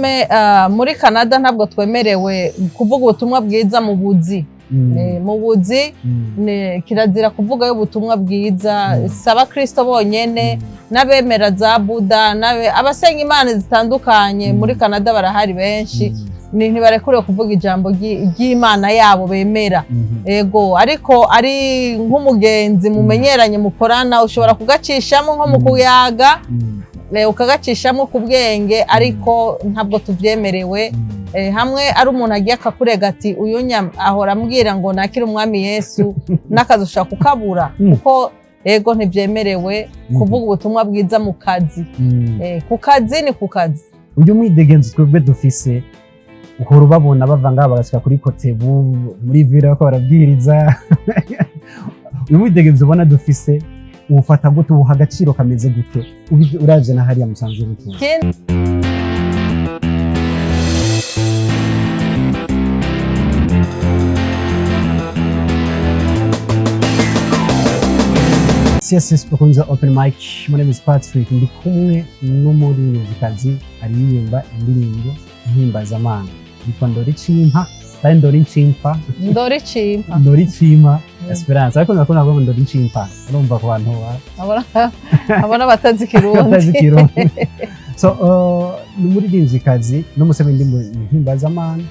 Egome, muri Canada ntabwo twemerewe kuvuga ubutumwa bwiza mu buzi. Mu buzi kirazira kuvugayo ubutumwa bwiza. Si abakristo bonyene, n'abemera za Buda, abasenga imana zitandukanye. Muri Canada barahari benshi. Ntibarekuriwe kuvuga ijambo ry'Imana yabo bemera. Ego, ariko ari nk'umugenzi mumenyeranye, mukorana, ushobora kugacishamo nko mu kuyaga, ukagacishamo ku bwenge, ariko ntabwo tuvyemerewe. Hamwe ari umuntu agiye akakurega ati: "Uyu ahora ambwira ngo nakire Umwami Yesu," n'akazi ushobora kukabura, kuko ego, ntivyemerewe kuvuga ubutumwa bwiza mu kazi. Ku kazi ni ku kazi. Uyu mwidegenzo twebwe dufise, uhora ubabona bava ngaha bagashika kuri Kotebu, muri ville, bariko barabwiriza. Uyu mwidegenzo ubona dufise, uwufata gute? Uwuha agaciro kameze gute, uravye na hariya musanzwe mutuye? CSS bakunze open mic, my name is Patrick, ndi kumwe n'umuririmbyikazi aririmba indirimbo mpimbazamana yitwa Ndori Cimpa, kandi Ndori Ncimpa. Ndori Cimpa. Ndori Cimpa Esperance, ariko nakunda kuvuga Ndori Ncimpa, urumva ku bantu Abona batazi Kirundi. Batazi Kirundi. So ni umuririmbyikazi n'umusore w'indirimbo mpimbazamana,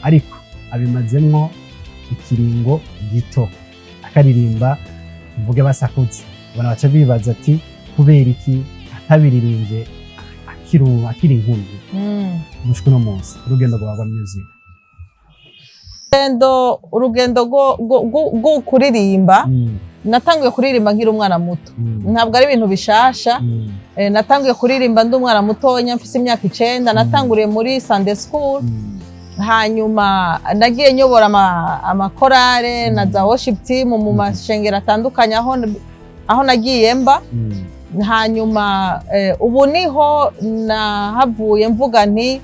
ariko abimazemwo ikiringo gito akaririmba, mvuge basakutse, ubona baca bibaza ati: "Kubera iki atabiririmbye akiri inkumi?" Gushika uno munsi, urugendo rwa music? Urugendo rwo kuririmba, natanguye kuririmba nkiri umwana muto. Ntabwo ari ibintu bishasha. Natanguye kuririmba ndi umwana mutonya, mfise imyaka 9. Natanguriye muri Sunday school. Hanyuma nagiye nyobora amakorale na za worship team mu mashengero atandukanye aho nagiye mba. Hanyuma ubu niho nahavuye mvuga nti: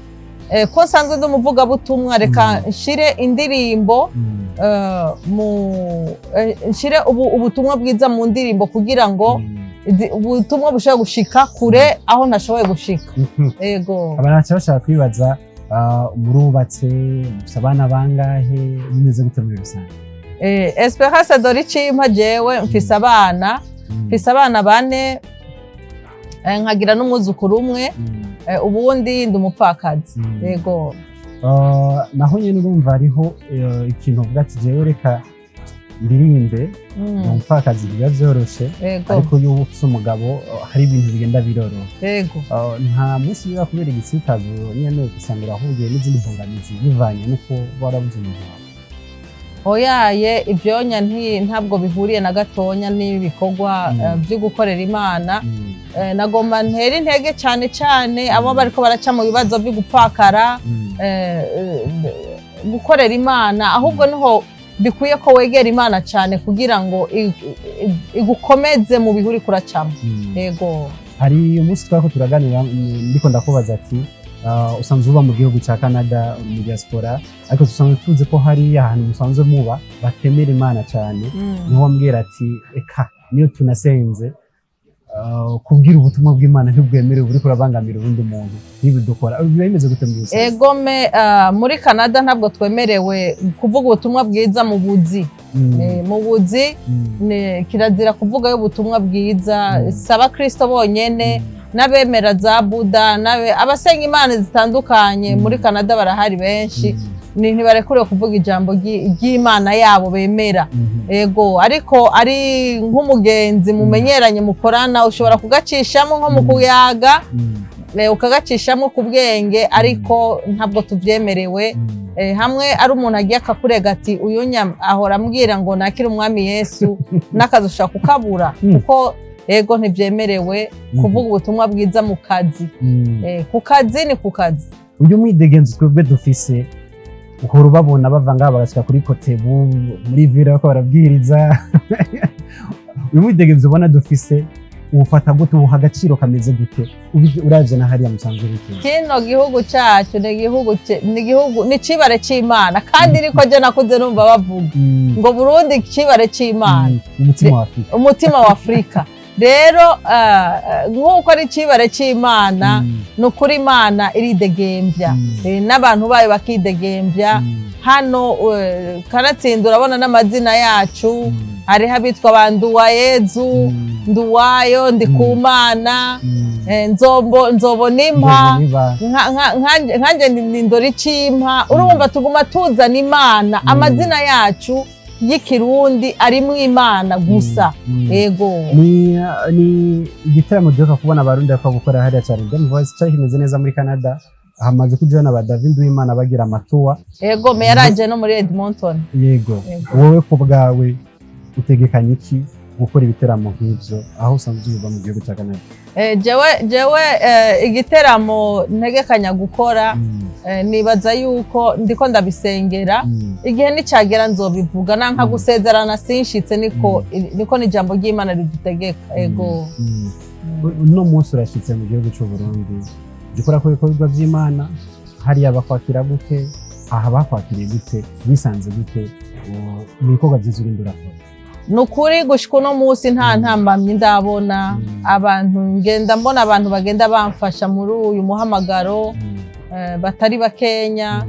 "Ko nsanzwe ndi umuvugabutumwa, reka nshire indirimbo mu nshire ubutumwa bwiza mu ndirimbo kugira ngo ubutumwa bushobore gushika kure aho ntashoboye gushika." Ego. Abantu baca bashaka kwibaza: murubatse, mufise abana bangahe, bimeze gute muri rusange? Esperance Dori Cimpa, jewe mfise abana. Mfise abana bane, nkagira n'umwuzukuru umwe. Ubundi ndi umupfakazi. Yego. Naho nyene urumva hariho ikintu uvuga ati: "Jewe reka ndirimbe." Ni umupfakazi, biba vyoroshe, ariko iyo ufise umugabo, hari ibintu bigenda biroroha. Nta munsi biba kubera igisitazo nyene, ugasanga urahuye n'izindi mbogamizi bivanye n'uko warabuze umuntu wawe? Oyaye, ibyonya ntabwo bihuriye na gatonya n'ibikorwa byo gukorera Imana. Nagomba ntere intege cyane cyane abo bariko baraca mu bibazo byo gupfakara. Gukorera Imana ahubwo niho bikwiye ko wegera Imana cyane kugira ngo igukomeze mu bihe uriko uracamo. Yego. Hari umunsi twariko turaganira, ndiko ndakubaza ati: "Usanzwe uba mu gihugu ca Canada mu diaspora, ariko dusanzwe tuzi ko hari ahantu musanzwe muba batemera Imana cyane." Niho wambwira ati: "Eka niyo tunasenze, kubwira ubutumwa bw'Imana ntibwemerewe, buriko urabangamira uwundi muntu, ntibidukora." Biba bimeze gute muri rusange? Egome, muri Canada ntabwo twemerewe kuvuga ubutumwa bwiza mu buzi. Mu buzi kirazira kuvugayo ubutumwa bwiza. Si abakristo bonyene, n'abemera za Buda, abasenga imana zitandukanye. Muri Canada barahari benshi. Ntibarekuriwe kuvuga ijambo ry'Imana yabo bemera. Ego, ariko ari nk'umugenzi mumenyeranye, mukorana, ushobora kugacishamo nko mu kuyaga, ukagacishamo ku bwenge, ariko ntabwo tuvyemerewe. Hamwe ari umuntu agiye akakurega ati: "Uyu ahora ambwira ngo nakire Umwami Yesu," n'akazi ushobora kukabura, kuko ego, ntivyemerewe kuvuga ubutumwa bwiza mu kazi. Ku kazi ni ku kazi. Uyu mwidegenzo twebwe dufise, uhora ubabona bava ngaha bagashika kuri Kotebu, muri ville, bariko barabwiriza. Uyu mwidegenzo ubona dufise, uwufata gute? Uwuha agaciro kameze gute, uravye na hariya musanzwe mutuye? Kino gihugu cyacu ni igihugu ni igihugu, ni icibare c'Imana, kandi niko je nakuze numva bavuga ngo Burundi icibare c'Imana. Umutima wa Afurika. Umutima wa Afurika. Rero nk'uko ari icibare c'Imana, ni ukuri Imana iridegembya, n'abantu bayo bakidegembya. Hano kanatsinda urabona n'amazina yacu, hariho abitwa ba Nduwayezu, Nduwayo, Ndikumana, Nzombo, Nzobonimpa. Nzobonimpa. Nkanjye ni Ndoricimpa. Urumva tuguma tuzana Imana, amazina yacu y'Ikirundi arimwo Imana gusa. Ego. Ni igitaramo duheruka kubona Abarundi bakora gukora hariya cyane, Dem Voice, cyari kimeze neza muri Canada, hamaze kujayo na ba David Uwimana bagira amatuwa. Ego, me yaraje no muri Edmonton. Yego. Yego. Wowe ku bwawe utegekanya iki gukora ibiteramo nk'ivyo aho usanzwe uba mu gihugu cya Canada? Jewe igiteramo ntegekanya gukora, nibaza yuko ndiko ndabisengera. Igihe nicagera nzobivuga, nanka gusezerana sinshitse, niko n'ijambo ry'Imana ridutegeka. Ego. Uno munsi urashyitse mu gihugu cy'u Burundi, jya ukora ku bikorwa by'Imana hariya, bakwakira gute? Aha bakwakiriye gute? Wisanze gute mu bikorwa byiza urindi urakora? Ni ukuri gushika uno munsi nta ntambamyi ndabona. Abantu ngenda mbona, abantu bagenda bamfasha muri uyu muhamagaro, batari bakenya.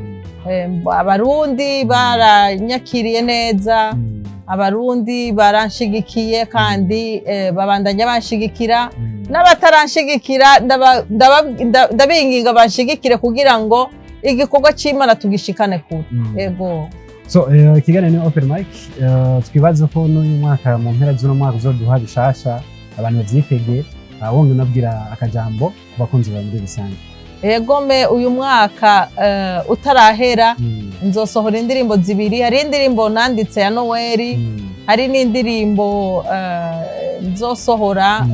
Abarundi baranyakiriye neza, Abarundi baranshigikiye kandi babandanya banshigikira. N'abataranshigikira ndabinginga banshigikire kugira ngo igikorwa c'Imana tugishikane kure. Ego. So ikiganiro ni open mic. Twibaze ko n'uyu mwaka, mu mpera z'uno mwaka, uzoduha bishasha, abantu bavyitege. Wongera unabwira akajambo ku bakunzi bawe muri rusange. Egome, uyu mwaka utarahera nzosohora indirimbo zibiri. Hari indirimbo nanditse ya Noweli, hari n'indirimbo nzosohora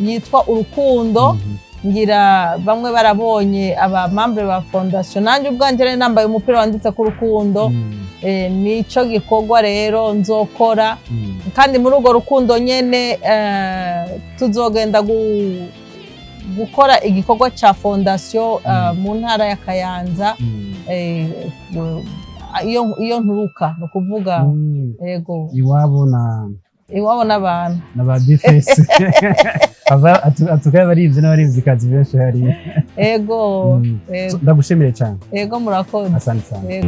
yitwa Urukundo. Ngira bamwe barabonye aba membres ba fondation, nanjye ubwanjye nari nambaye umupira wanditse ku Rukundo. Nico gikorwa rero nzokora. Kandi muri urwo rukundo nyene tuzogenda gukora igikorwa ca fondation mu ntara ya Kayanza, iyo nturuka, ni ukuvuga. Yego. Iwabo na Iwabo n'abantu. Na ba Bifesi atukaye, abarivyi n'abarivyikazi benshi hariya. Ego. Ego. So, ndagushimiye cyane. Ego, murakoze. Asante sana. Ego.